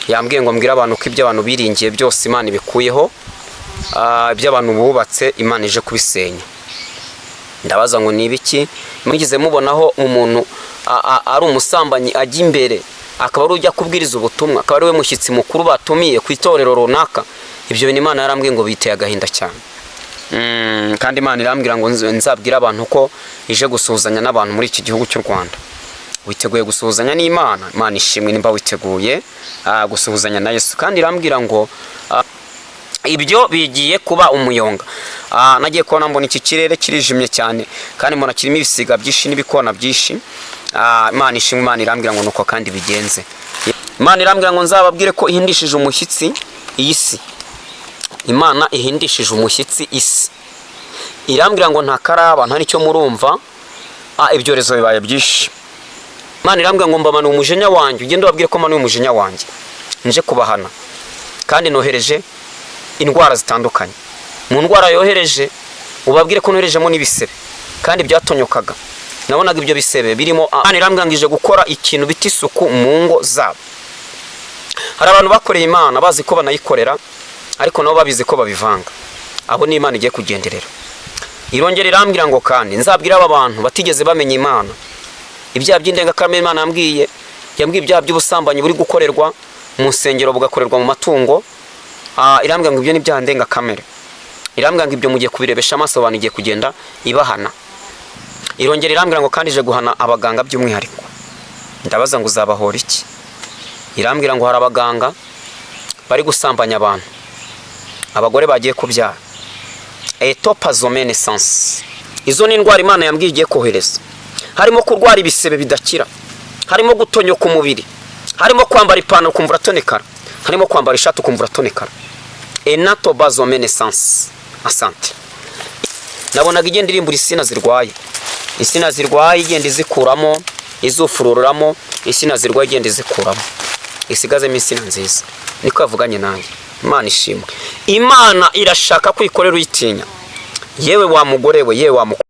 Yambwiye ngo mbwire abantu ko ibyo abantu biringiye byose Imana ibikuyeho, ibyo abantu bubatse Imana ije kubisenya. Ndabaza ngo ni ibiki? Mwigeze mubonaho umuntu ari umusambanyi ajya imbere akaba ari ujya kubwiriza ubutumwa, akaba ari we mushyitsi mukuru batumiye ku itorero runaka? Ibyo bintu Imana yarambwiye ngo biteye agahinda cyane. Kandi Imana irambwira ngo nzabwire abantu ko ije gusuhuzanya n'abantu muri iki gihugu cy'u Rwanda. Witeguye gusuhuzanya n'Imana? Imana ishimwe nimba witeguye gusuhuzanya na Yesu. Kandi irambwira ngo ibyo bigiye kuba umuyonga. Nagiye kubona mbona iki kirere kirijimye cyane, kandi mbona kirimo ibisiga byinshi n'ibikona byinshi. Imana ishimwe. Imana irambwira ngo nuko kandi bigenze. Imana irambwira ngo nzababwire ko ihindishije umushyitsi iyi si. Imana ihindishije umushyitsi isi. Irambwira ngo nta karaba, nta n'icyo murumva. Ibyorezo bibaye byinshi. Imana irambwira ngo mbamanuye umujinya wanjye, ugende ubabwire ko manuye umujinya wanjye nje kubahana, kandi nohereje indwara zitandukanye. Mu ndwara yohereje, ubabwire ko noherejemo n'ibisebe kandi byatonyokaga. Nabonaga ibyo bisebe birimo. Imana irambwira ngo ije gukora ikintu bita isuku mu ngo zabo. Hari abantu bakoreye Imana bazi ko banayikorera, ariko nabo babizi ko babivanga. Abo ni Imana igiye kugenderera. Irongera irambwira ngo kandi nzabwire aba bantu batigeze bamenya Imana ibyaha by'indengakamere. Imana yambwiye ibyaha by'ubusambanyi buri gukorerwa mu nsengero, bugakorerwa mu matungo. Irambwira ngo ibyo ni ibyaha ndengakamere. Irambwira ngo ibyo mugiye kubirebesha amaso abantu, igiye kugenda ibahana. Irongera irambwira ngo kandi ije guhana abaganga by'umwihariko. Ndabaza ngo uzabahora iki? Irambwira ngo hari abaganga bari gusambanya abantu, abagore bagiye kubyara etopazomenesansi. Izo ni indwara Imana yambwiye igiye kohereza. Harimo kurwara ibisebe bidakira, harimo gutonyoka umubiri, harimo kwambara ipantaro ukumva uratonekara, harimo kwambara ishati ukumva uratonekara. Enatobazomenesansi, asante. Nabonaga igenda irimbura insina zirwaye, insina zirwaye igenda izikuramo, izufururamo insina zirwaye, igenda izikuramo, isigazemo insina nziza. Niko yavuganye nanjye. Imana ishimwe. Imana irashaka kwikorera uyitinya. Yewe wa mugore we, yewe wa mukobwa.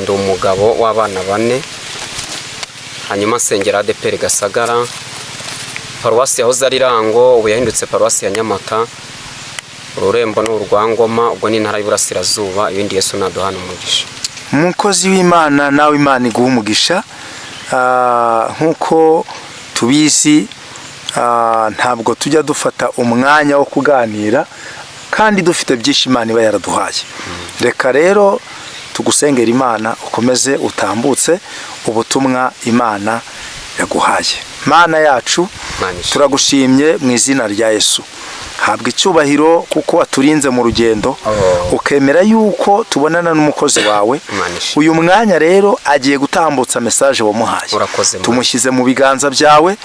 Ndi umugabo w'abana bane, hanyuma nsengera ADEPR Gasagara, paruwasi yahoze ari Rango, ubu yahindutse paruwasi ya Nyamata. Ururembo ni urwa Ngoma, ubwo ni intara y'Iburasirazuba. Ibindi Yesu naduhana umugisha. Umukozi w'Imana, nawe Imana iguha umugisha. Nk'uko tubizi, ntabwo tujya dufata umwanya wo kuganira kandi dufite byinshi Imana iba yaraduhaye. Reka rero tugusengera Imana, ukomeze utambutse ubutumwa Imana yaguhaye. Mana yacu, Imana ishimwe. turagushimye mu izina rya Yesu. Habwa icyubahiro kuko waturinze mu rugendo, Oh. ukemera yuko tubonana n'umukozi wawe. Imana ishimwe. Uyu mwanya rero agiye gutambutsa message wamuhaye. Urakoze, Mana. Tumushyize mu biganza byawe,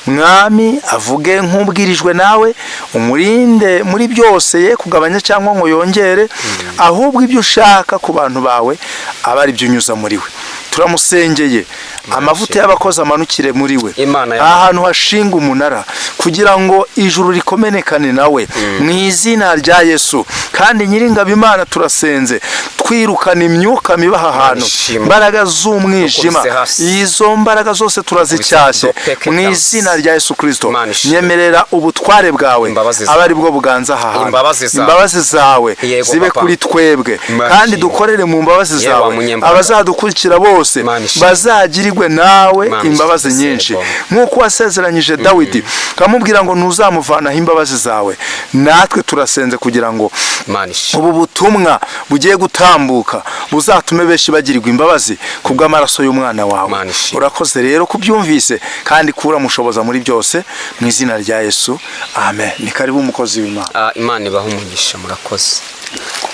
Mwami, avuge nk'ubwirijwe nawe, umurinde muri byose, ye kugabanya cyangwa ngo yongere, ahubwo ibyo ushaka ku bantu bawe aba ari byo unyuza muri we. Turamusengeye, amavuta y'abakozi amanukire muri we, Imana ahantu hashinga umunara kugira ngo ijuru rikomenekane nawe mu izina rya Yesu. Kandi Nyiringabo Imana, turasenze twirukana imyuka mibi aha hantu, Ishimwe. imbaraga z'umwijima, Dukubise hasi. izo mbaraga zose turazicyashye Dukubise mu izina rya Yesu Kirisito. Imana ishimwe. Nyemerera ubutware bwawe Imbabazi zawe. abe ari bwo buganza aha hantu. Imbabazi zawe. Imbabazi zawe Yego, zibe Papa. kuri twebwe, Imana kandi ishimwe. dukorere mu mbabazi Yewe zawe. wa munyembaraga. Abazadukurikira bose Imana ishimwe. bazagirirwe nawe Imana imbabazi ishimwe. nyinshi, nk'uko wasezeranyije Dawidi ukamubwira ngo ntuzamuvanaho imbabazi zawe. Natwe turasenze kugira ngo Imana ishimwe. ubu butumwa bugiye gutambuka buzatume benshi bagirirwa imbabazi ku bw'amaraso y'umwana wawe. Imana ishimwe. Urakoze rero kubyumvise kandi kuramushoboza muri byose mu izina rya Yesu, amen. Ni karibu, umukozi w'Imana. Imana ibaha umugisha, murakoze.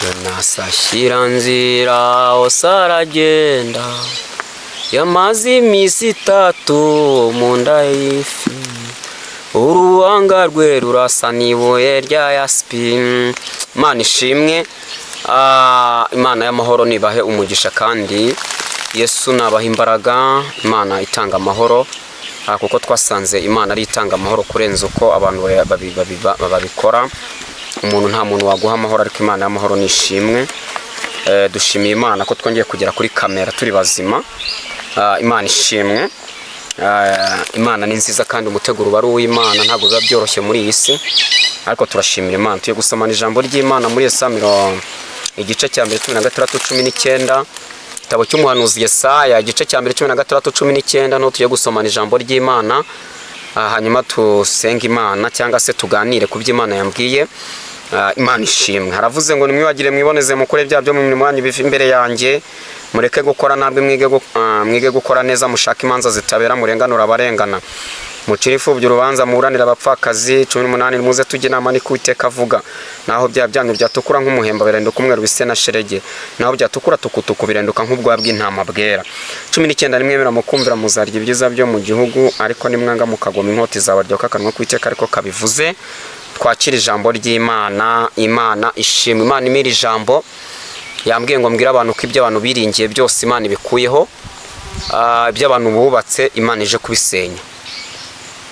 Yonasi ashyira nzira hose aragenda, yamaze iminsi 3 mu nda y'ifi, uruhanga rwe rurasa n'ibuye rya yasipi. Imana ishimwe. Imana y'amahoro nibahe umugisha, kandi Yesu nabaha imbaraga. Imana itanga amahoro, kuko twasanze Imana ari itanga amahoro kurenza uko abantu babikora. Umuntu, nta muntu waguha amahoro, ariko Imana y'amahoro ni ishimwe. Dushimiye Imana ko twongeye kugera kuri kamera turi bazima. Imana ishimwe. Imana ni nziza kandi umuteguro uba ari uw'Imana, ntabwo biba byoroshye muri iyi si, ariko turashimira Imana. Tugiye gusomana ijambo ry'Imana muri Yesaya igice cya mbere 16 19, igitabo cy'umuhanuzi Yesaya igice cya mbere 16 19, niho tugiye gusomana ijambo ry'Imana. Hanyuma tusenge Imana cyangwa se tuganire ku byo Imana yambwiye. Imana ishimwe. Haravuze ngo: "Nimwibagire, mwiboneze, mukore bya byo mu mirimo yanyu biva imbere yanjye, mureke gukora nabi, mwige gukora neza, mushake imanza zitabera, murenganura abarengana, mucire imfubyi urubanza, muburanire abapfakazi." 18: "Muze tujye inama, niko Uwiteka avuga. Naho bya byanyu byatukura nk'umuhemba, birenduka umweru bise na sherege; naho byatukura tukutuku, birenduka nk'ubwoya bw'intama bwera." 19: "Nimwemera mukumvira, muzarya ibyiza byo mu gihugu, ariko nimwanga mukagoma, inkota izabaryoka, akanwa k'Uwiteka ariko kabivuze." Twakira ijambo ry'Imana. Imana ishimwe. Imana imira ijambo yambwiye ngo mbwire abantu ko ibyo abantu biringiye byose Imana ibikuyeho. Ibyo abantu bubatse Imana ije kubisenya.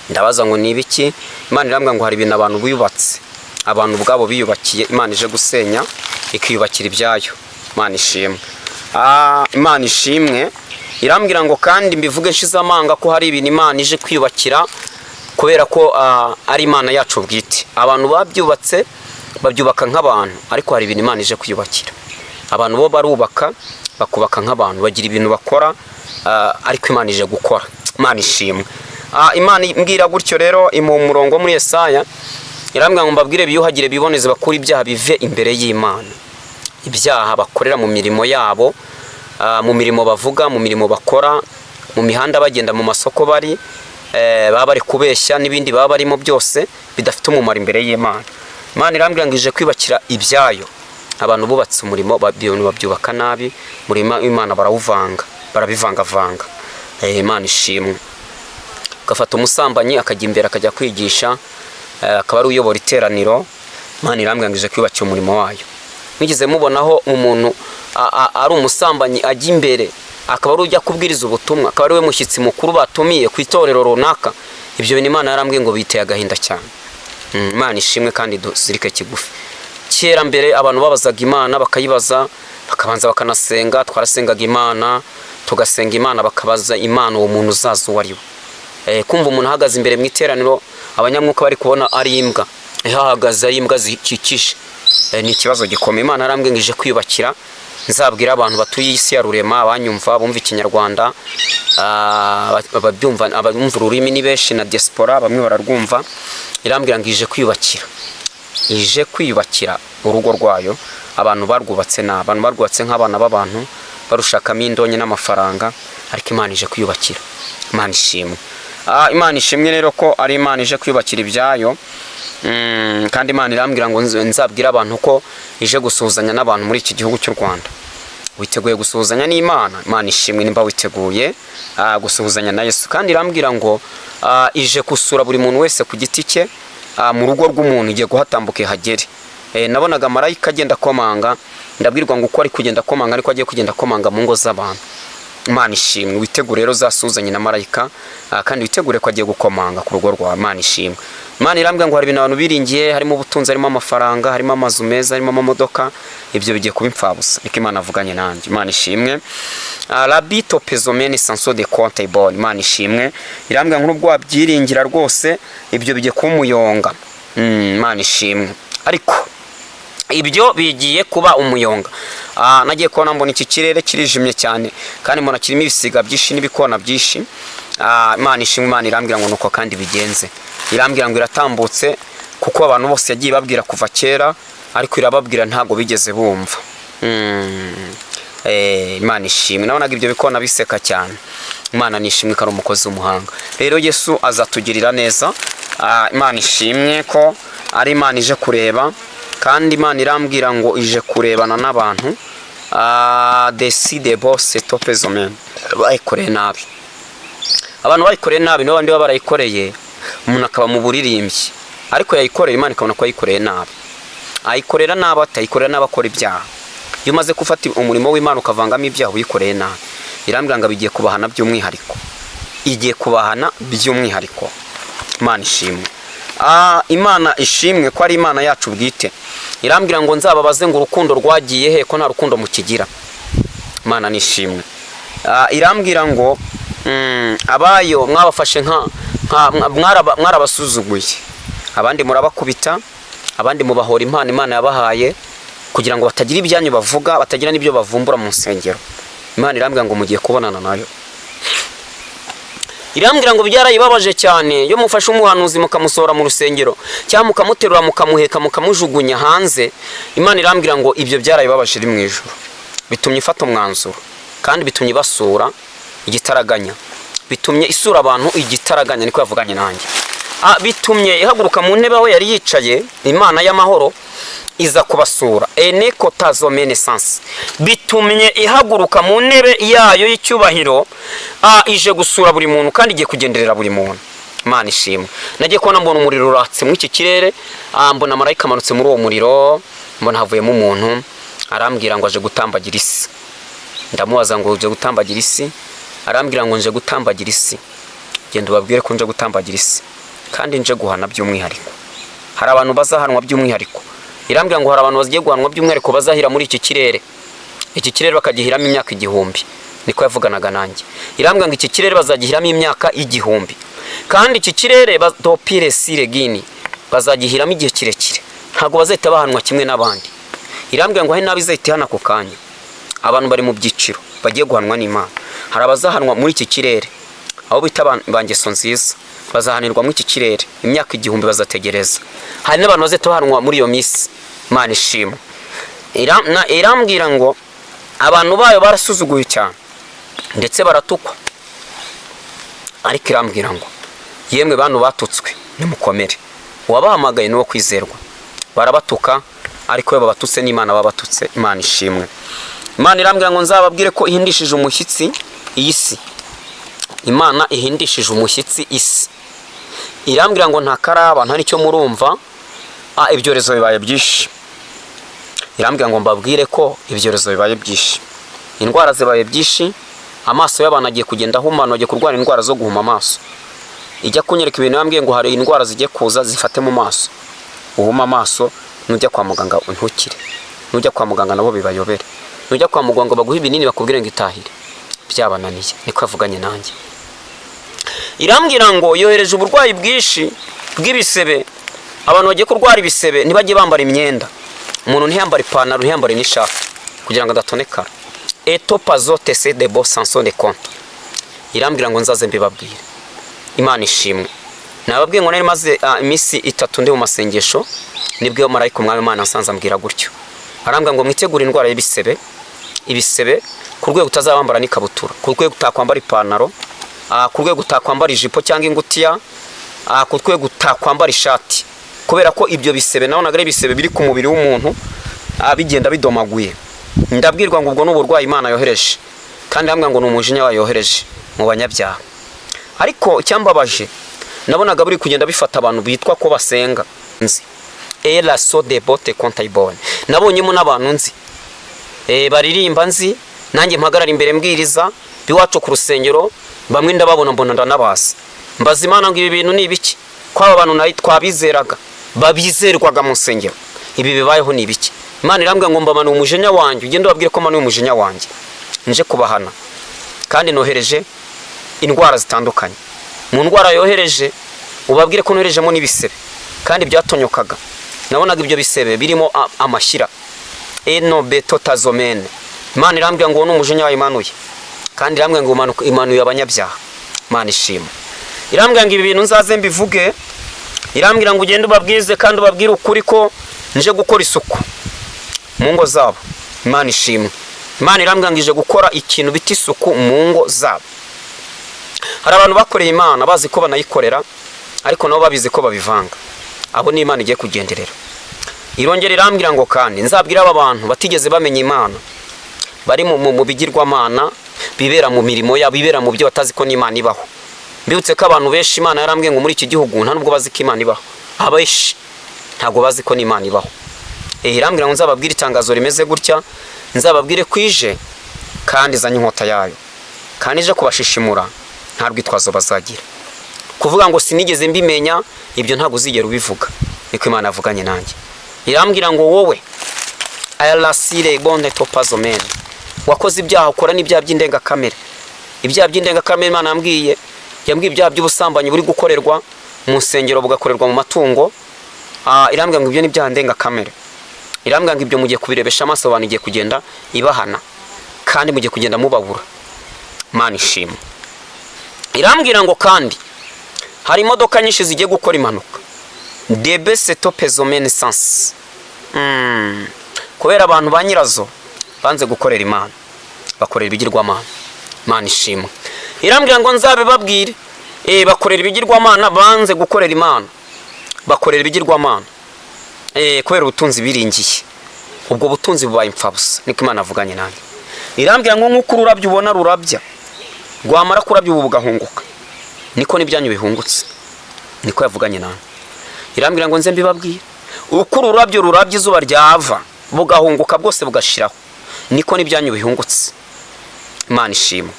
Ndabaza ngo ni ibiki? Imana irambwira ngo hari ibintu abantu bubatse, abantu ubwabo biyubakiye, Imana ije gusenya ikiyubakira ibyayo. Imana ishimwe. Imana ishimwe. Irambwira ngo kandi mbivuge nshize amanga ko hari ibintu Imana ije kwiyubakira kubera ko ari Imana yacu bwite. Abantu babyubatse babyubaka nk'abantu, ariko hari ibintu Imana ije kwiyubakira. Abantu bo barubaka, bakubaka nk'abantu, bagira ibintu bakora, ariko Imana ije gukora. Imana ishimwe. Imana imbwira gutyo rero mu murongo muri Yesaya, irambwira ngo mbabwire biyuhagire, biboneze, bakure ibyaha bive imbere y'Imana. Ibyaha bakorera mu mirimo yabo, mu mirimo bavuga, mu mirimo bakora, mu mihanda bagenda, mu masoko bari, baba bari kubeshya n'ibindi baba barimo byose bidafite umumaro imbere y'Imana. Imana irambwira ngo ije kwiyubakira ibyayo. Abantu bubatse umurimo, ibintu babyubaka nabi, umurimo w'Imana barawuvanga, barabivangavanga. Imana ishimwe. Ugafata umusambanyi akajya imbere akajya kwigisha, akaba ari uyobora iteraniro. Imana irambwira ngo ije kwiyubakira umurimo wayo. Mwigeze mubonaho umuntu ari umusambanyi ajya imbere akaba ari ujya kubwiriza ubutumwa, akaba ari we mushyitsi mukuru batumiye ku itorero runaka? Ibyo bintu Imana yarambwiye ngo biteye agahinda cyane. Imana ishimwe kandi duzirike kigufi. Kera mbere abantu babazaga Imana, bakayibaza, bakabanza bakanasenga. Twarasengaga Imana, tugasenga Imana, bakabaza Imana uwo muntu uzaza uwo ari we. Kumva umuntu ahagaze imbere mu iteraniro, abanyamwuka bari kubona ari imbwa ihahagaze, ari imbwa zikikije, ni ikibazo gikomeye. Imana yarambwiye ngo ije kwiyubakira. Nzabwira abantu batuye isi ya rurema, abanyumva bumva Ikinyarwanda, ababyumva, abumva ururimi ni benshi na diaspora bamwe bararwumva. Irambwira ngo ije kwiyubakira, ije kwiyubakira urugo rwayo. Abantu barwubatse nabi, abantu barwubatse nk'abana b'abantu, barushakamo indonke n'amafaranga, ariko Imana ije kwiyubakira. Imana ishimwe. Imana ishimwe rero ko ari Imana ije kwiyubakira ibyayo. Kandi Imana irambwira ngo nzabwire abantu ko ije gusuhuzanya n'abantu muri iki gihugu cy'u Rwanda. Witeguye gusuhuzanya n'Imana? Imana ishimwe nimba witeguye gusuhuzanya na Yesu. Kandi irambwira ngo ije gusura buri muntu wese ku giti cye, mu rugo rw'umuntu igiye guhatambuka ihagere. Nabonaga marayika agenda akomanga, ndabwirwa ngo uko ari kugenda akomanga ariko agiye kugenda akomanga mu ngo z'abantu. Imana ishimwe. Witegure rero uzasuhuzanye na marayika, kandi witegure ko agiye gukomanga ku rugo rwawe. Imana ishimwe. Imana irambwira ngo hari ibintu abantu biringiye, harimo ubutunzi, harimo amafaranga, harimo amazu meza, harimo amamodoka, ibyo bigiye kuba imfabusa. Niko Imana avuganye nanjye. Imana ishimwe. Rabi topezomeni sanso de konte bon. Imana ishimwe. Irambwira ngo nubwo wabyiringira rwose, ibyo bigiye kuba umuyonga. Imana ishimwe. Ariko ibyo bigiye kuba umuyonga. Nagiye kubona mbona iki kirere kirijimye cyane, kandi mbona kirimo ibisiga byinshi n'ibikona byinshi. Imana ishimwe. Imana irambwira ngo nuko kandi bigenze. Irambwira ngo iratambutse, kuko abantu bose yagiye babwira kuva kera, ariko irababwira ntabwo bigeze bumva. Imana ishimwe. Nabonaga ibyo bikona biseka cyane. Imana nishimwe ko ari umukozi w'umuhanga. Rero Yesu azatugirira neza. Imana ishimwe ko ari Imana ije kureba, kandi Imana irambwira ngo ije kurebana n'abantu. Decide bose topezomene bayikoreye nabi. Abantu bayikoreye nabi nibo bandi baba barayikoreye, umuntu akaba mu buririmbyi, ariko yayikoreye Imana ikabona ko yayikoreye nabi. Ayikorera nabi, atayikorera nabi akora ibyaha. Iyo umaze gufata umurimo w'Imana ukavangamo ibyaha, uyikoreye nabi. Irambwira ngo bigiye kubahana by'umwihariko, igiye kubahana by'umwihariko. Imana ishimwe. Imana ishimwe ko ari Imana yacu bwite. Irambwira ngo nzababaze ngo urukundo rwagiye he, ko nta rukundo mukigira? Imana nishimwe. Irambwira ngo abayo mwabafashe nka mwarabasuzuguye, abandi murabakubita, abandi mubahora impano Imana yabahaye kugira ngo batagira ibyanyu bavuga, batagira n'ibyo bavumbura mu nsengero. Imana irambwira ngo mugiye kubonana nayo. Irambwira ngo byarayibabaje cyane iyo mufashe umuhanuzi mukamusohora mu rusengero, cyangwa mukamuterura, mukamuheka, mukamujugunya hanze. Imana irambwira ngo ibyo byarayibabaje iri mu ijuru, bitumye ifata umwanzuro, kandi bitumye ibasura igitaraganya, bitumye isura abantu igitaraganya, niko yavuganye nanjye. Bitumye ihaguruka mu ntebe aho yari yicaye, Imana y'amahoro iza kubasura eneko tazomenesansi. Bitumye ihaguruka mu ntebe yayo y'icyubahiro, ije gusura buri muntu kandi igiye kugenderera buri muntu. Imana ishimwe. Nagiye kubona mbona umuriro uratse muri iki kirere, mbona marayika amanutse muri uwo muriro, mbona havuyemo umuntu, arambwira ngo aje gutambagira isi. Ndamubaza ngo uje gutambagira isi? Arambwira ngo nje gutambagira isi, genda ubabwire ko nje gutambagira isi kandi nje guhana by'umwihariko. Hari abantu bazahanwa by'umwihariko. Irambwira ngo hari abantu bagiye guhanwa by'umwihariko, bazahira muri iki kirere, iki kirere bakagihiramo imyaka 1000. Niko yavuganaga nanjye. Irambwira ngo iki kirere bazagihiramo imyaka 1000, kandi iki kirere dopire sire gini bazagihiramo igihe kirekire, ntabwo bazahita bahanwa kimwe n'abandi. Irambwira ngo hari n'abo izahita ihana ako kanya. Abantu bari mu byiciro bagiye guhanwa n'Imana. Hari abazahanwa muri iki kirere, abo bita ba ngeso nziza bazahanirwa muri iki kirere imyaka 1000, bazategereza. Hari n'abantu bazahita bahanwa muri iyo minsi. Imana ishimwe. Irambwira ngo abantu bayo barasuzuguye cyane ndetse baratukwa, ariko irambwira ngo yemwe bantu batutswe, nimukomere, uwabahamagaye ni uwo kwizerwa. Barabatuka, ariko iyo babatutse n'Imana babatutse. Imana ishimwe. Imana irambwira ngo nzababwire ko ihindishije umushyitsi iyi si. Imana ihindishije umushyitsi isi. Irambwira ngo nta karaba, nta n'icyo murumva. Ibyorezo bibaye byinshi. Irambwira ngo mbabwire ko ibyorezo bibaye byinshi, indwara zibaye byinshi, amaso y'abantu agiye kugenda ahumana, agiye kurwara indwara zo guhuma amaso. Ijya kunyereka ibintu, yambwiye ngo hari indwara zigiye kuza zifate mu maso, uhuma amaso, nujya kwa muganga ntukire, nujya kwa muganga nabo bibayobere, nujya kwa muganga baguhe ibinini bakubwire ngo itahire, byabananiye. Niko yavuganye nanjye. Irambwira ngo yohereje uburwayi bwinshi bw'ibisebe. Abantu bagiye kurwara ibisebe, ntibajye bambara imyenda, umuntu ntiyambare ipantaro, ntiyambare n'ishati kugira ngo adatonekara. Etopazote se de bo sanson de compte. Irambwira ngo nzaze mbibabwire. Imana ishimwe. Nababwiye ngo nari maze iminsi 3 ndi mu masengesho, nibwo marayika umwami Imana nsanze ambwira gutyo. Arambwira ngo mwitegure indwara y'ibisebe, ibisebe ku rwego utazabambara n'ikabutura, ku rwego utakwambara ipantaro, ku rwego utakwambara ijipo cyangwa ingutiya, ku rwego utakwambara ishati, kubera ko ibyo bisebe nabonaga ari ibisebe biri ku mubiri w'umuntu, bigenda bidomaguye. Ndabwirwa ngo ubwo ni uburwayi Imana yohereje, kandi hamwe ngo ni umujinya wayo yohereje mu banyabyaha. Ariko icyambabaje, nabonaga buri kugenda bifata abantu bitwa ko basenga nzi era so de bote kontayibone. Nabonyemo n'abantu nzi, baririmba nzi, nanjye mpagarara imbere mbwiriza biwacu ku rusengero, bamwe ndababona, mbona ndanabazi. Mbaza Imana ngo ibi bintu ni ibiki, ko aba bantu nayo twabizeraga, babizerwaga mu nsengero, ibi bibayeho ni ibiki? Imana irambwira ngo mbamanuye umujinya wanjye, ugende ubabwire ko manuye umujinya wanjye, nje kubahana, kandi nohereje indwara zitandukanye. Mu ndwara yohereje, ubabwire ko noherejemo n'ibisebe kandi byatonyokaga. Nabonaga ibyo bisebe birimo amashyira eno beto tazomene. Imana irambwira ngo uwo ni umujinya wayimanuye, kandi irambwira ngo imanuye abanyabyaha. Imana ishima. Irambwira ngo ibi bintu nzaze mbivuge. Irambwira ngo ugende ubabwize kandi ubabwire ukuri ko nje gukora isuku mu ngo zabo. Imana ishimwe. Imana irambwira ngo ije gukora ikintu bita isuku mu ngo zabo. Hari abantu bakoreye Imana bazi ko banayikorera, ariko nabo babizi ko babivanga. Abo ni Imana igiye kugenderera. Irongera irambwira ngo kandi nzabwire aba bantu batigeze bamenya Imana, bari mu bigirwamana, bibera mu mirimo yabo, bibera mu byo batazi ko n'Imana ibaho. Mbibutse ko abantu benshi, Imana yarambwiye ngo muri iki gihugu nta nubwo bazi ko Imana ibaho. Abenshi ntabwo bazi ko n'Imana ibaho. Irambwira ngo nzababwire itangazo rimeze gutya, nzababwire ko ije kandi izanye inkota yayo, kandi ije kubashishimura, nta rwitwazo bazagira kuvuga ngo sinigeze mbimenya. Ibyo ntabwo uzigera ubivuga. Niko Imana yavuganye nanjye. Irambwira ngo wowe ayarasire bonde topazomene. Wakoze ibyaha, ukora n'ibyaha by'indengakamere. Ibyaha by'indengakamere Imana yambwiye ibyaha by'ubusambanyi buri gukorerwa mu nsengero, bugakorerwa mu matungo. Irambwira ngo ibyo ni ibyaha ndengakamere. Irambwira ngo ibyo mugiye kubirebesha amaso abantu, igiye kugenda ibahana kandi mugiye kugenda mubabura. Imana ishimwe. Irambwira ngo kandi hari imodoka nyinshi zigiye gukora impanuka debe setopezomene sansi, kubera abantu ba nyirazo banze gukorera Imana, bakorera ibigirwamana. Imana ishimwe. Irambwira ngo nzabibabwire. Bakorera ibigirwamana, banze gukorera Imana, bakorera ibigirwamana kubera ubutunzi biringiye. Ubwo butunzi bubaye impfabusa. Niko Imana avuganye nanjye. Irambwira ngo nk'uko ururabyo ubona rurabya, rwamara kurabya ubu bugahunguka, niko n'ibyanyu bihungutse. Niko yavuganye nanjye. Irambwira ngo nze mbibabwire: uko ururabyo rurabya, izuba ryava bugahunguka bwose bugashiraho, niko n'ibyanyu bihungutse. Imana ishimwe.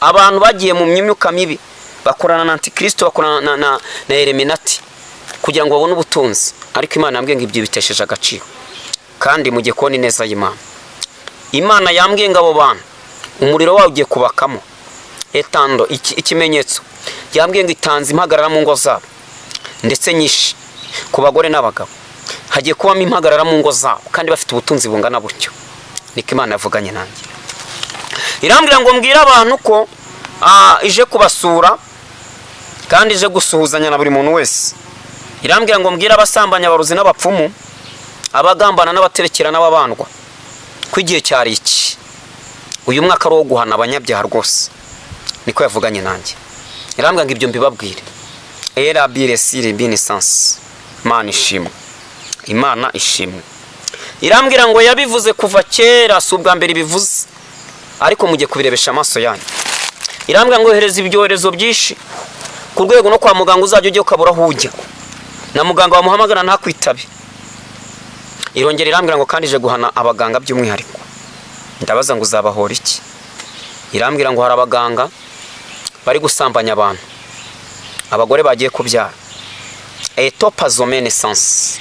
Abantu bagiye mu myuka mibi, bakorana na Antikristo, bakorana na Illuminati kugira ngo babone ubutunzi. Ariko Imana yambwiye ngo ibyo bitesheje agaciro kandi mugiye kubona ineza y'Imana. Imana yambwiye ngo abo bantu umuriro wawo ugiye kubakamo etando. Ikimenyetso yambwiye ngo itanze impagarara mu ngo zabo, ndetse nyinshi ku bagore n'abagabo. Hagiye kubamo impagarara mu ngo zabo kandi bafite ubutunzi bungana butyo. Niko Imana yavuganye nanjye. Irambwira ngo mbwire abantu ko ije kubasura kandi ije gusuhuzanya na buri muntu wese. Irambwira ngo mbwire abasambanya, abarozi n'abapfumu, abagambana n'abaterekera n'ababandwa ko igihe cyari iki, uyu mwaka ari uwo guhana abanyabyaha rwose. Niko yavuganye nanjye. Irambwira ngo ibyo mbibabwire. Era bire sire bine sansi. Imana ishimwe, Imana ishimwe. Irambwira ngo yabivuze kuva kera, si ubwa mbere ibivuze, ariko mujye kubirebesha amaso yanyu. Irambwira ngo yohereza ibyorezo byinshi ku rwego no kwa muganga uzajya ujya ukabura aho ujya, na muganga wamuhamagara ntakwitabe. Irongera irambwira ngo kandi ije guhana abaganga by'umwihariko. Ndabaza ngo uzabahora iki? Irambwira ngo hari abaganga bari gusambanya abantu, abagore bagiye kubyara, etopazomene sansi,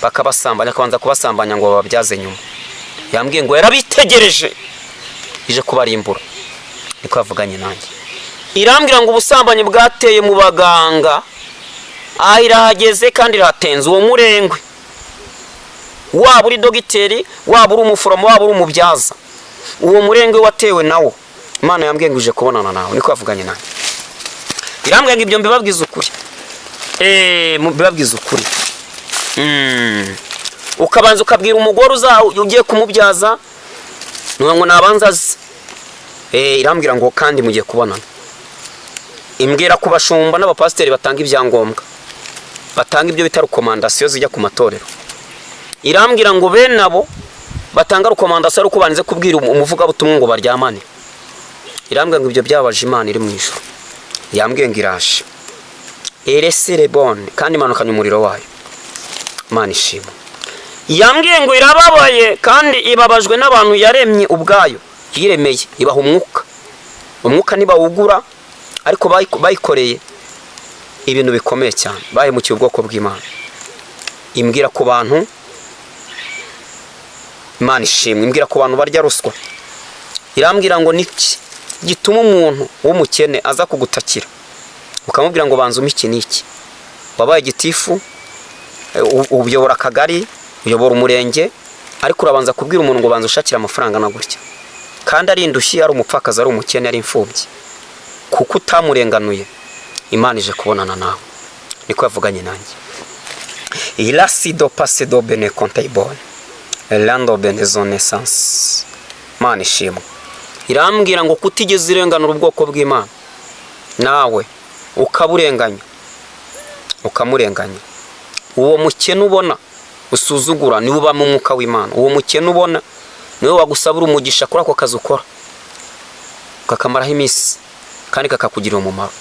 bakabasambanya, akabanza kubasambanya ngo bababyaze nyuma. Yambwiye ngo yarabitegereje, ije kubarimbura. Niko yavuganye nanjye. Irambwira ngo ubusambanyi bwateye mu baganga, aha irahageze kandi irahatenze uwo murengwe. Waba uri dogiteri, waba uri umuforomo, waba uri umubyaza, uwo murengwe watewe nawo, Imana yambwiye ngo ije kubonana nawe. Niko yavuganye nanjye. Irambwira ngo ibyo mbibabwiza ukuri, mbibabwiza ukuri. Ukabanza ukabwira umugore ugiye kumubyaza ngo nabanza aze. Irambwira ngo kandi mugiye kubonana. Imbwira ku bashumba n'abapasiteri batanga ibyangombwa, batanga ibyo bita recommandation zijya ku matorero. Irambwira ngo bene abo batanga recommandation ari uko banze kubwira umuvugabutumwa ngo baryamane. Irambwira ngo ibyo byabaje Imana iri mu ijuru. Yambwiye ngo iraje eresere bone kandi imanukanye umuriro wayo. Imana ishimwe. Yambwiye ngo irababaye kandi ibabajwe n'abantu yaremye ubwayo, yiremeye, ibaha umwuka. Umwuka ntibawugura, ariko bayikoreye ibintu bikomeye cyane, bahemukiye ubwoko bw'Imana. Imbwira ku bantu, Imana ishimwe, imbwira ku bantu barya ruswa. Irambwira ngo niki gituma umuntu w'umukene aza kugutakira, ukamubwira ngo banza umpe iki n'iki? Wabaye gitifu, uyobora akagari, uyobora umurenge, ariko urabanza kubwira umuntu ngo banza ushakire amafaranga na gutya, kandi ari indushyi, ari umupfakazi, ari umukene, ari imfubyi, kuko utamurenganuye. Imana ije kubonana nawe. Niko yavuganye nanjye. Irasido pasedo bene kontayibone rando benezonesansi. Imana ishimwe. Irambwira ngo kutigeze irenganura ubwoko bw'Imana, nawe ukaburenganya, ukamurenganya. Uwo mukene ubona usuzugura niwe ubamo umwuka w'Imana. Uwo mukene ubona niwe wagusabura umugisha kuri ako kazi ukora, kakamaraho iminsi kandi kakakugirira umumaro.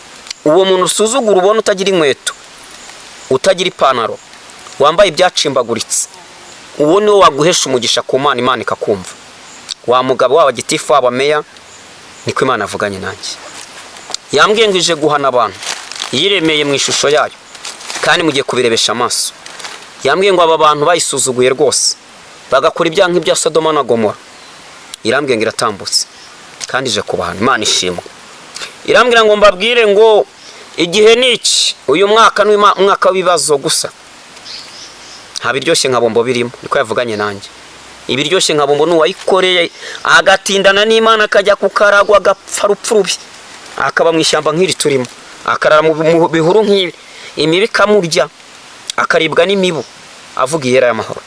Uwo muntu usuzugura, ubona utagira inkweto, utagira ipantaro, wambaye ibyacimbaguritse, uwo niwe waguhesha umugisha ku Mana, Imana ikakumva. Wa mugabo, waba gitifu, waba meya, niko Imana avuganye nanjye. Yambwiye ngo ije guhana abantu yiremeye mu ishusho yayo kandi mugiye kubirebesha amaso. Yambwiye ngo aba bantu bayisuzuguye rwose, bagakora ibyaha nk'ibya Sodoma na Gomora. Irambwira ngo iratambutse kandi ije kubahana. Imana ishimwe. Irambwira ngo mbabwire ngo igihe ni iki, uyu mwaka ni umwaka w'ibibazo gusa, nta biryoshye nka bombo birimo. Niko yavuganye nanjye. Ibiryoshye nka bombo ni uwayikoreye agatindana n'Imana, akajya kukaragwa, agapfa rupfu rubi, akaba mu ishyamba nk'iri turimo, akarara mu bihuru nk'ibi, imibu ikamurya, akaribwa n'imibu, avuga ihera y'amahoro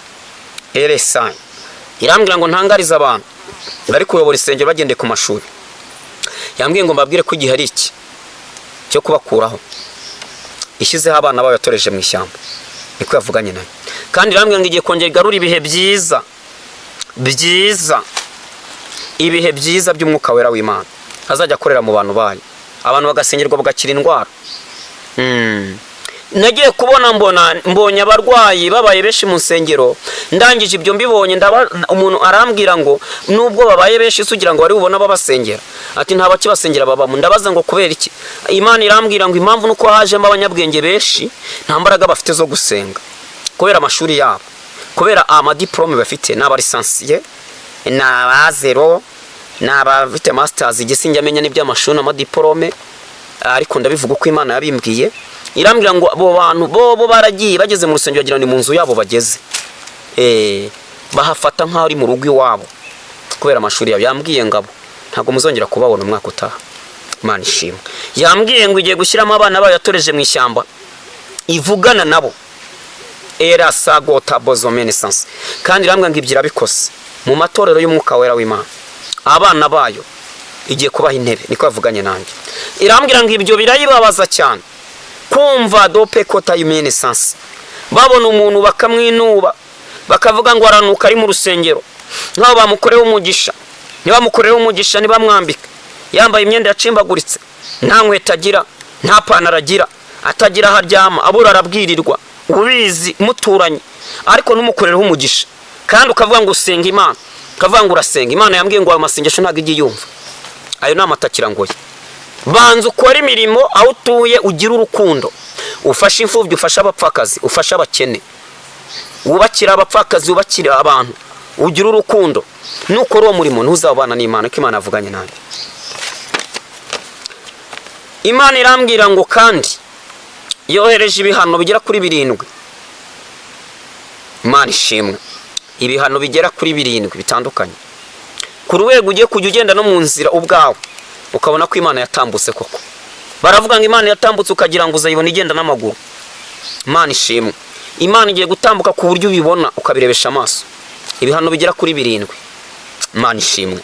eresayi. Irambwira ngo ntangarize abantu bari kuyobora isengero bagendeye ku mashuri. Yambwiye ngo mbabwire ko igihe ari iki cyo kubakuraho, ishyizeho abana bayo yatoreje mu ishyamba. Niko yavuganye nayo. Kandi irambwira ngo igiye kongera igarura ibihe byiza byiza, ibihe byiza by'umwuka wera w'Imana azajya akorera mu bantu bayo, abantu bagasengerwa bagakira indwara. Nagiye kubona mbona mbonye abarwayi babaye benshi mu nsengero. Ndangije ibyo mbibonye, umuntu arambwira ngo nubwo babaye benshi se ugira ngo bari bubone ababasengera? Ati nta bakibasengera babamo. Ndabaza ngo kubera iki? Imana irambwira ngo impamvu nuko hajemo abanyabwenge benshi, nta mbaraga bafite zo gusenga kubera amashuri yabo, kubera amadiporome bafite, ni aba licencié, ni aba zero, ni abafite masters. Igisinjya amenya n'iby'amashuri n'amadiporome, ariko ndabivuga uko Imana yabimbwiye. Irambwira ngo abo bantu bo baragiye, bageze mu rusengero bagira ngo ni mu nzu yabo bageze, bahafata nk'aho ari mu rugo iwabo kubera amashuri yabo. Yambwiye ngo abo ntabwo muzongera kubabona umwaka utaha. Imana ishimwe. Yambwiye ngo igiye gushyiramo abana bayo yatoreje mu ishyamba, ivugana nabo era sagota bozomenesanse. Kandi irambwira ngo ibyo irabikoze mu matorero y'umwuka wera w'Imana, abana bayo igiye kubaha intebe. Niko yavuganye nanjye. Irambwira ngo ibyo birayibabaza cyane kumva dope kota yumenesanse, babona umuntu bakamwinuba, bakavuga ngo aranuka ari mu rusengero, nk'aho bamukorewe umugisha. Ntibamukorewe umugisha, ntibamwambike, yambaye imyenda yacimbaguritse, nta nkweto agira, nta pantaro agira, atagira aho aryama, abura, arabwirirwa, ubizi muturanye, ariko ntumukorereho umugisha. Kandi ukavuga ngo usenga Imana, ukavuga ngo urasenga Imana. Yambwiye ngo ayo masengesho ntabwo ijya yumva, ayo ni amatakirangoyi. Banza ukore imirimo aho utuye, ugire urukundo, ufashe imfubyi, ufashe abapfakazi, ufashe abakene, wubakire abapfakazi, wubakire abantu, ugire urukundo. Nukora uwo murimo ntuzabana n'Imana. Ko Imana yavuganye nanjye, Imana irambwira ngo kandi yohereje ibihano bigera kuri birindwi. Imana ishimwe. Ibihano bigera kuri birindwi bitandukanye, ku rwego ugiye kujya ugenda no mu nzira ubwawe ukabona ko Imana yatambutse koko. Baravuga ngo Imana yatambutse, ukagira ngo uzayibona igenda n'amaguru. Imana ishimwe. Imana igiye gutambuka ku buryo ubibona, ukabirebesha amaso. Ibihano bigera kuri birindwi. Imana ishimwe.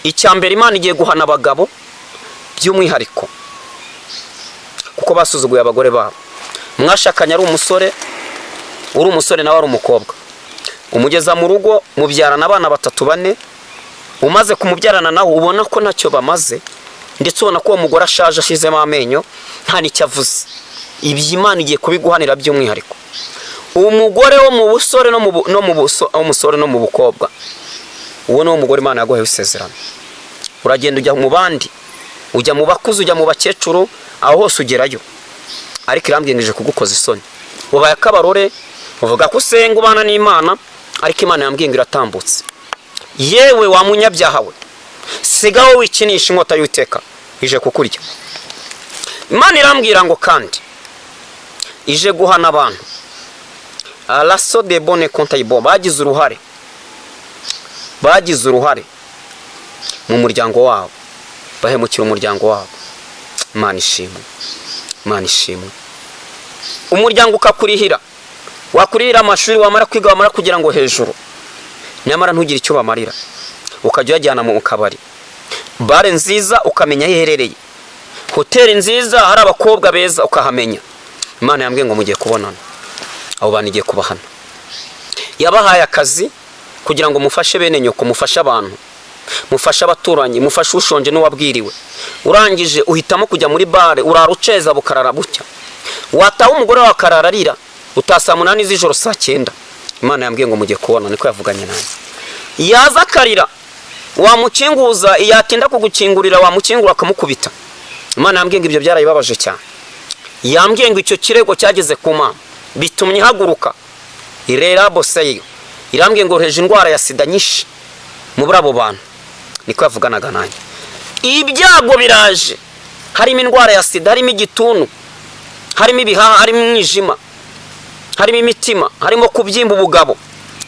Icya mbere, Imana igiye guhana abagabo by'umwihariko kuko basuzuguye abagore babo. Mwashakanye ari umusore, uri umusore nawe ari umukobwa, umugeza mu rugo, mubyarana abana batatu, bane. Umaze kumubyarana nawe ubona ko ntacyo bamaze, ndetse ubona ko uwo mugore ashaje, ashizemo amenyo, nta n'icyo avuze. Ibyo Imana igiye kubiguhanira by'umwihariko. Umugore wo mu busore no mu bu- no mu buso- umusore no mu bukobwa, uwo ni wo mugore Imana yaguhaye isezerano. Uragenda ujya mu bandi, ujya mu bakuze, ujya mu bakecuru, aho hose ugerayo, ariko irambwira ngo ije kugukoza isoni. Ubaye akabarore, uvuga ko usenga, ubana n'Imana, ariko Imana yambwiye ngo iratambutse. Yewe wa munyabyaha we, sigaho wikinisha, inkota y'Uwiteka ije kukurya. Imana irambwira ngo kandi ije guhana abantu araso de bone kontayibo bagize uruhare mu muryango wabo, bahemukira umuryango wabo. Imana ishimwe, Imana ishimwe. Umuryango ukakurihira, wakurihira amashuri, wamara kwiga, wamara kugira ngo hejuru, nyamara ntugire icyo bamarira, ukajya uyajyana mu kabari, bare nziza ukamenya aho iherereye, hoteli nziza, hari abakobwa beza ukahamenya. Imana yambwiye ngo mugiye kubonana. Abo bantu igiye kubahana. Yabahaye akazi kugira ngo mufashe bene nyoko, mufashe abantu, mufashe abaturanyi, mufashe ushonje n'uwabwiriwe. Urangije uhitamo kujya muri bare, urara uceza bukarara bucya, wataha umugore wawe akarara arira, utaha saa 8 z'ijoro, saa 9. Imana yambwiye ngo mugiye kubona. Niko yavuganye nanjye. Yaza akarira, wamukinguza yatinda kugukingurira, wamukingura akamukubita. Imana yambwiye ngo ibyo byarayibabaje cyane. Yambwiye ngo icyo kirego cyageze ku Mana, bitumye ihaguruka irera boseyo. Irambwiye ngo roheje indwara ya sida nyinshi muri abo bantu. Niko yavuganaga nanjye. Ibyago biraje, harimo indwara ya sida, harimo igituntu, harimo ibihaha, harimo umwijima, harimo imitima, harimo kubyimba ubugabo.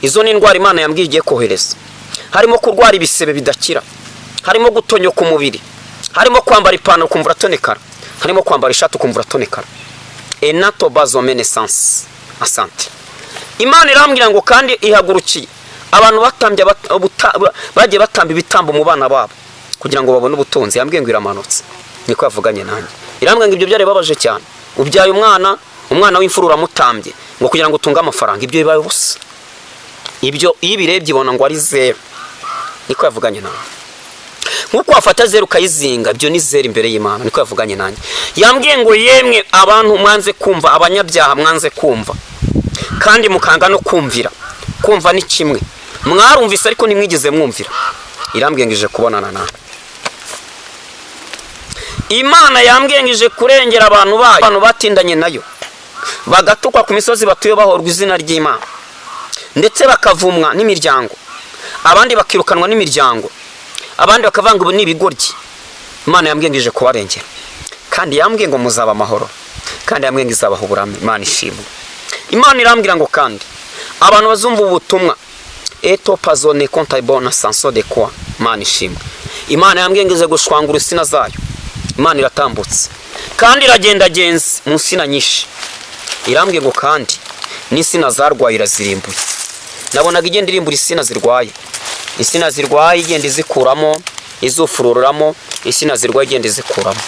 Izo ni indwara Imana yambwiye igiye kohereza. Harimo kurwara ibisebe bidakira, harimo gutonyoka umubiri, harimo kwambara ipantaro ukumva uratonekara, harimo kwambara ishati ukumva uratonekara. Enato bazomenesansi asante. Imana irambwira ngo kandi ihagurukiye abantu batambye bagiye batamba ibitambo mu bana babo kugira ngo babone ubutunzi. Yambwiye ngo iramanutse. Niko yavuganye nanjye. Irambwira ngo ibyo byari bibabaje cyane. Ubyaye umwana, umwana w'imfura uramutambye ngo kugira ngo utunge amafaranga, ibyo bibaye ubusa. Ibyo iyo ibirebye ibona ngo ari zeru. Niko yavuganye nanjye. Nk'uko wafata zeru ukayizinga, ibyo ni zeru imbere y'Imana. Niko yavuganye nanjye. Yambwiye ngo yemwe abantu mwanze kumva, abanyabyaha mwanze kumva kandi mukanga no kumvira. Kumva ni kimwe, mwarumvise ariko ntimwigeze mwumvira. Irambwiye ngo ije kubonana nawe. Imana yambwiye ngo ije kurengera abantu bayo, abantu batindanye nayo, bagatukwa ku misozi batuye bahorwa izina ry'Imana, ndetse bakavumwa n'imiryango, abandi bakirukanwa n'imiryango, abandi bakavanga ubu ni ibigoryi. Imana yambwiye ngo ije kubarengera, kandi yambwiye ngo muzaba amahoro, kandi yambwiye ngo izabaha uburame. Imana ishimwe. Imana irambwira ngo kandi abantu bazumva ubutumwa eto pazone konta bona sanso de kwa. Imana ishimwe. Imana yambwiye ngo ize gushwangura insina zayo. Imana iratambutse kandi iragendagenze mu nsina nyinshi. Irambwiye ngo kandi n'insina zarwaye irazirimbuye. Nabonaga igenda irimbura insina zirwaye, insina zirwaye igenda izikuramo, izufururamo. Insina zirwaye igenda izikuramo,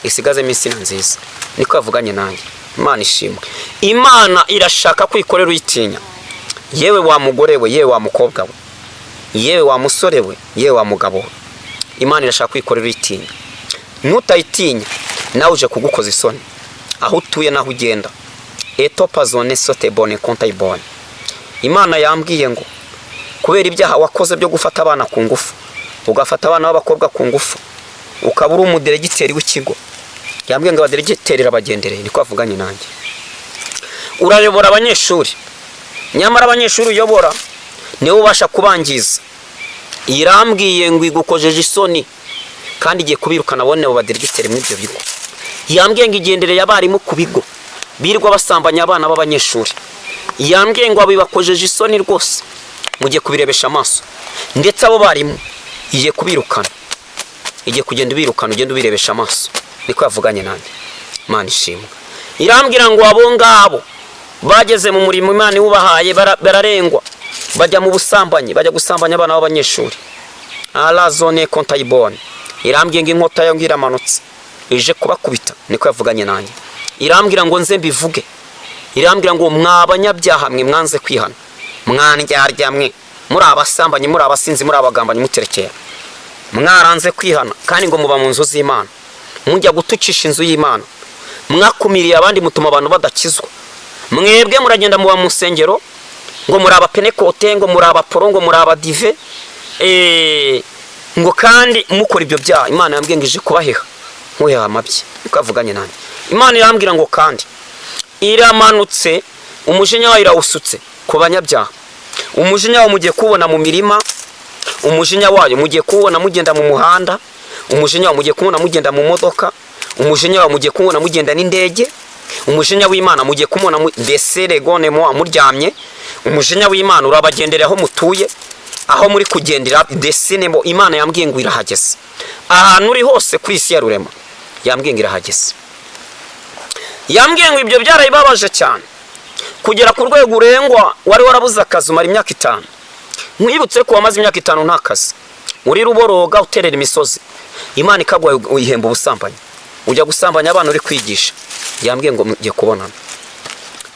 isigazemo insina nziza. Niko yavuganye nanjye. Imana ishimwe. Imana irashaka kwikorera uyitinya. Yewe wa mugore we, yewe wa mukobwa we, yewe wa musore we, yewe wa mugabo we, Imana irashaka kwikorera uyitinya. Nutayitinya, nawe uje kugukoza isoni aho utuye n'aho ugenda. Etopa zone sote bone konta ibone. Imana yambwiye ngo kubera ibyaha wakoze byo gufata abana ku ngufu, ugafata abana b'abakobwa ku ngufu, ukaba uri umudiregiteri w'ikigo, yambwiye ngo abadiregiteri irabagendereye. Niko avuganye nanjye. Urayobora abanyeshuri, nyamara abanyeshuri uyobora niwe ubasha kubangiza. Irambwiye ngo igukojeje isoni kandi igiye kubirukana bone abo badiregiteri muri ibyo bigo. Yambwiye ngo igendereye abarimu ku bigo birirwa basambanya abana b'abanyeshuri. Yambwiye ngo abibakojeje isoni rwose, mugiye kubirebesha amaso. Ndetse abo barimu igiye kubirukana, igiye kugenda ubirukana, ugenda ubirebesha amaso. Niko yavuganye nanjye. Imana ishimwe. Irambwira ngo abo ngabo bageze mu murimo Imana iwubahaye, bararengwa, bajya mu busambanyi, bajya gusambanya abana b'abanyeshuri. Arazone kontayibone. Irambwiye ngo inkota yo iramanutse ije kubakubita. Niko yavuganye nanjye. Irambwira ngo nze mbivuge. Irambwira ngo mwa banyabyaha mwe mwanze kwihana, mwandyarya mwe, muri abasambanyi, muri abasinzi, muri abagambanyi, muterekera, mwaranze kwihana, kandi ngo muba mu nzu z'Imana, mujya gutukisha inzu y'Imana, mwakumiriye abandi, mutuma abantu badakizwa. Mwebwe muragenda muba mu nsengero ngo muri abapenekote, ngo muri abaporo, ngo muri abadive, ngo kandi mukora ibyo byaha. Imana yambwiye ngo ije kubaheha nkuheha amabyi. Niko yavuganye nanjye. Imana irambwira ngo kandi iramanutse, umujinya wayo irawusutse ku banyabyaha. Umujinya wayo mugiye kuwubona mu mirima, umujinya wayo mugiye kuwubona mugenda mu muhanda, umujinya wayo mugiye kuwubona mugenda mu modoka, umujinya wayo mugiye kuwubona mugenda n'indege, umujinya w'Imana mugiye kumubona mbese regone mo muryamye. Umujinya w'Imana urabagenderera aho mutuye, aho muri kugendera desinemo. Imana yambwiye ngo irahageze ahantu uri hose kuri isi ya rurema. Yambwiye ngo irahageze. Yambwiye ngo ibyo byarayibabaje cyane kugera ku rwego urengwa. Wari warabuze akazi, umara imyaka 5. Nkwibutse ko wamaze imyaka 5 nta kazi, uri ruboroga, uterera imisozi. Imana ikaguha uyihemba ubusambanyi, ujya gusambanya abana uri kwigisha. Yambwiye ngo mugiye kubonana.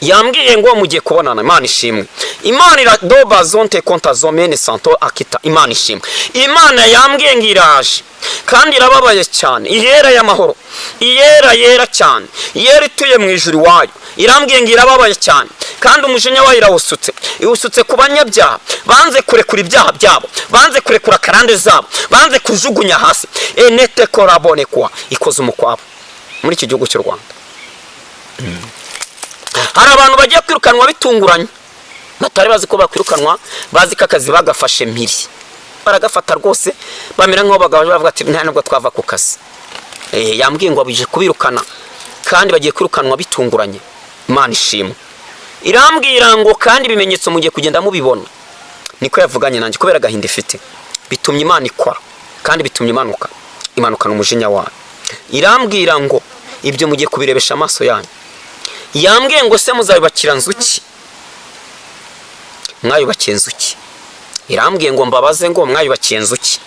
Yambwiye ngo mugiye kubonana. Imana ishimwe. Imana iradoba zonte konta zomene santo akita. Imana ishimwe. Imana yambwiye ngo iraje kandi irababaye cyane. Iyera y'amahoro, iyera yera cyane, iyera ituye mu ijuru iwayo, irambwiye ngo irababaye cyane kandi umujinya wayo irawusutse. Iwusutse ku banyabyaha banze kurekura ibyaha byabo, banze kurekura karande zabo, banze kujugunya hasi. Enete korabone kwa ikoze umukwabo muri iki gihugu cy'u Rwanda. Hari abantu bagiye kwirukanwa bitunguranye, batari bazi ko bakwirukanwa, bazi ko akazi bagafashe mpiri. Baragafata rwose, bamera nk'aho bavuga ati: "Nta nubwo twava ku kazi." Yambwiye ngo bije kubirukana, kandi bagiye kwirukanwa bitunguranye. Imana ishimwe. Irambwira ngo kandi ibimenyetso mugiye kugenda mubibona. Niko yavuganye nanjye. Kubera agahinda ifite, bitumye Imana ikora, kandi bitumye imanuka, imanukana umujinya wayo. Irambwira ngo ibyo mugiye kubirebesha amaso yanyu. Yambwiye ngo: "Se muzayubakira nzuki? Mwayubakiye nzuki?" Irambwiye ngo mbabaze ngo: "Mwayubakiye nzuki?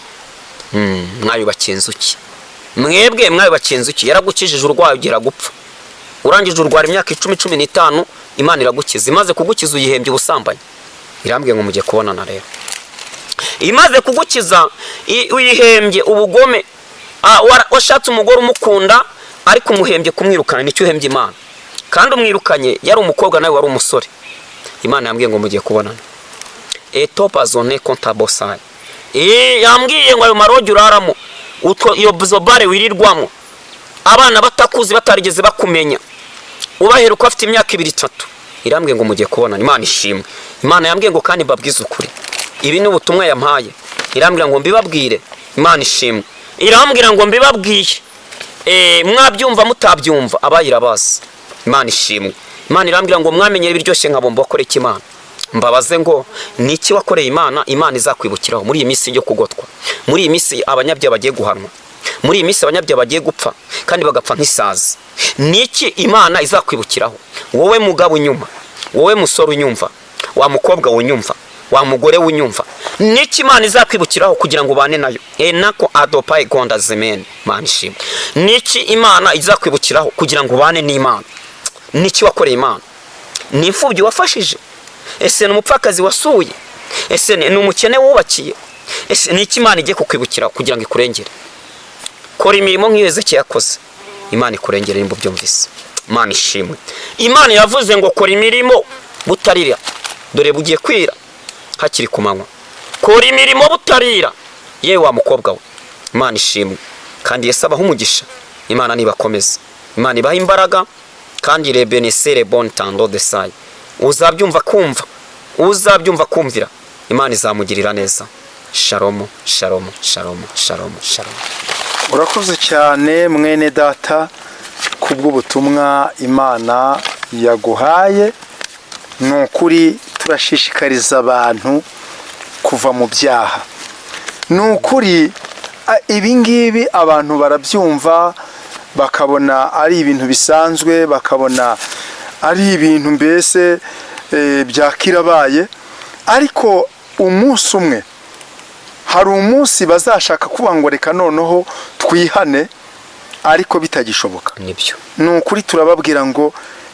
Mwayubakiye nzuki? Mwebwe mwayubakiye nzuki?" Yaragukijije urwaye ugera gupfa, urangije urwara imyaka 10, 15, Imana iragukiza. Imaze kugukiza uyihembye ubusambanyi. Irambwiye ngo mugiye kubonana rero. Imaze kugukiza uyihembye ubugome. Washatse umugore umukunda, ariko umuhembye kumwirukana. Nicyo uhembye Imana, kandi umwirukanye yari umukobwa, nawe wari umusore. Imana yambwiye ngo mugiye kubonana. Etopazone kontabosayi. Yambwiye ngo ayo marogi uraramo, utwo iyo zo bare wirirwamo, abana batakuzi, batarigeze bakumenya, ubaheruka afite imyaka 2, 3. Irambwiye ngo mugiye kubonana. Imana ishimwe. Imana yambwiye ngo kandi mbabwize ukuri, ibi ni ubutumwa yampaye. Irambwira ngo mbibabwire. Imana ishimwe. Irambwira ngo mbibabwiye. Mwabyumva mutabyumva, abayirabazi. Imana ishimwe. Imana irambwira ngo mwamenyere ibiryoshye nka bombo. Wakoreye Imana? Mbabaze ngo: ni iki wakoreye Imana, Imana izakwibukiraho muri iyi minsi yo kugotwa, muri iyi minsi abanyabyaha bagiye guhanwa, muri iyi minsi abanyabyaha bagiye gupfa kandi bagapfa nk'isazi? Ni iki Imana izakwibukiraho, wowe mugabo unyumva, wowe musore unyumva, wa mukobwa unyumva, wa mugore unyumva? Ni iki Imana izakwibukiraho kugira ngo ubane nayo? Enako adopayi gonda zemene. Imana ishimwe. Ni iki Imana izakwibukiraho kugira ngo ubane n'Imana? Ni iki wakoreye Imana? Ni imfubyi wafashije? Ese ni umupfakazi wasuye? Ese ni umukene wubakiye? Ese ni iki Imana igiye kukwibukira kugira ngo ikurengere? Kora imirimo nk'iyo Hezekiya yakoze, Imana ikurengere nimba ubyumvise. Imana ishimwe. Imana yavuze ngo: "Kora imirimo butarira, dore bugiye kwira hakiri ku manywa." Kora imirimo butarira, yewe wa mukobwa we. Imana ishimwe. Kandi Yesu abaha umugisha. Imana nibakomeze, Imana ibaha imbaraga. Kandi rebenesere bon tando de sayi. Uzabyumva kumva, uzabyumva kumvira, Imana izamugirira neza. Shalomu, shalomu, shalomu, shalomu, shalomu. Urakoze cyane, mwene data, kubw'ubutumwa Imana yaguhaye. Ni ukuri turashishikariza abantu kuva mu byaha. Ni ukuri ibi ngibi abantu barabyumva bakabona ari ibintu bisanzwe, bakabona ari ibintu mbese byakirabaye, ariko umunsi umwe hari umunsi bazashaka kuvuga ngo: "Reka noneho twihane," ariko bitagishoboka. Nibyo. Ni ukuri turababwira ngo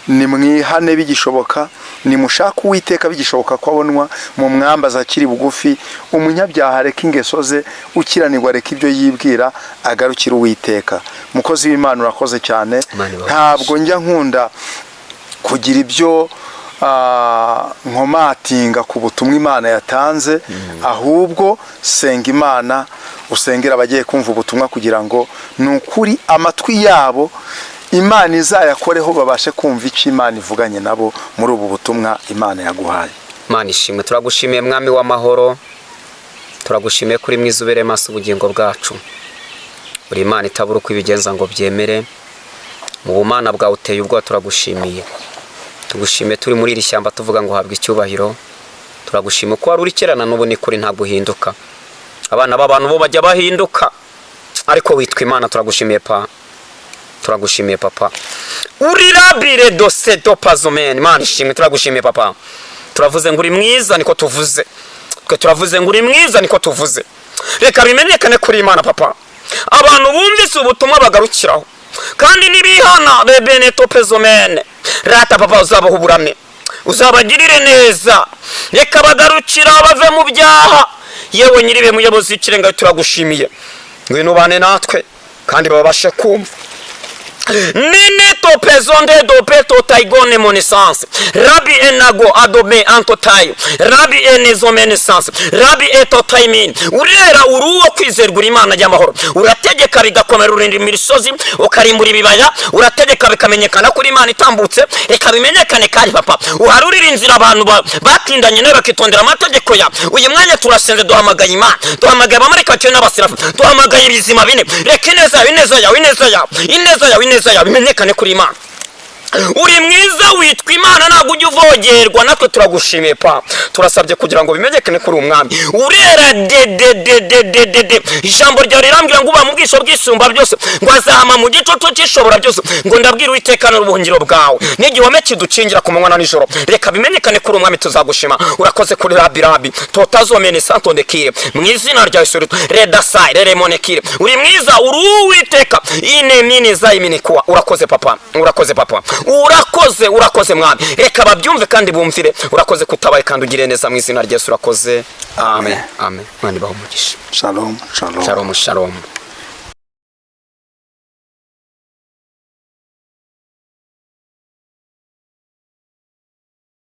nimwihane bigishoboka, nimushake Uwiteka bigishoboka ko abonwa, mu mwambaza akiri bugufi. Umunyabyaha areka ingeso ze, ukiranirwa areka ibyo yibwira, agarukira Uwiteka. Mukozi w'Imana, urakoze cyane. Imana ibahe. Ntabwo njya nkunda kugira ibyo nkomatinga ku butumwa Imana yatanze, ahubwo senga Imana, usengera abagiye kumva ubutumwa, kugira ngo ni ukuri amatwi yabo Imana izayakoreho, babashe kumva icyo Imana ivuganye nabo muri ubu butumwa Imana yaguhaye. Imana ishimwe. Turagushimiye, Mwami w'amahoro. Turagushimiye kuri mwiza, ubereye maso ubugingo bwacu. Uri Imana itabura uko ibigenza ngo byemere. Mu bumana bwawe uteye ubwoba. Turagushimiye, tugushimiye turi muri iri shyamba, tuvuga ngo habwe icyubahiro. Turagushima uko wari uri kera na n'ubu, ni kuri ntabwo uhinduka. Abana b'abantu bo bajya bahinduka, ariko witwa Imana. Turagushimiye pa, turagushimiye papa. Urirabire dose dopazomeni. Imana ishimwe. Turagushimiye papa. Turavuze ngo uri mwiza, niko tuvuze twe. Turavuze ngo uri mwiza, niko tuvuze. Reka bimenyekane kuri Imana, papa. Abantu bumvise ubutumwa bagarukiraho, kandi nibihana rebene topezomene rata, papa, uzabaha uburame, uzabagirire neza. Reka bagarukira bave mu byaha. Yewe nyiribe muyobozi w'ikirenga, turagushimiye. Ngwino ubane natwe, kandi babashe kumva. Nini topezonde dopeto taigone monesanse rabi enago adome antotayo rabi enezomenesanse rabi etotaimin. Urera, uri uwo kwizerwa, uri Imana y'amahoro. Urategeka bigakomera, urinda imisozi, ukarimbura ibibaya. Urategeka bikamenyekana kuri Imana itambutse. Reka bimenyekane kandi, Papa, uharurira inzira abantu batindanye nawe, bakitondera amategeko ya uyu mwanya. Turasenze, duhamagaye Imana, duhamagaye abamarayika bakeye n'abaserafi, duhamagaye ibizima bine. Reka ineza yawe, ineza yawe, ineza yawe, ineza yawe, ineza yawe bimenyekane kuri Imana. Uri mwiza, witwa Imana, ntabwo ujya uvogerwa. Natwe turagushimiye, pa. Turasabye kugira ngo bimenyekane kuri umwami. Urera de de de de de de de. Ijambo ryawe rirambwira ngo uba mu bwisho bw'Isumba byose, ngo azahama mu gicucu cy'Ishobora byose. Ngo ndabwira Uwiteka n'ubuhungiro bwawe n'igihome kidukingira ku manywa na nijoro. Reka bimenyekane kuri umwami, tuzagushima. Urakoze kuri rabi rabi totazomene santondekire mu izina rya Yesu redasai reremonekire. Uri mwiza, uri Uwiteka ine mini zayiminikuwa. Urakoze, Papa, urakoze, Papa, urakoze, urakoze, Mwami. Reka babyumve kandi bumvire. Urakoze kutabaye kandi ugire neza mu izina rya Yesu. Urakoze, amen, amen. Mwani baha umugisha. Shalom, shalom. Shalom, shalom.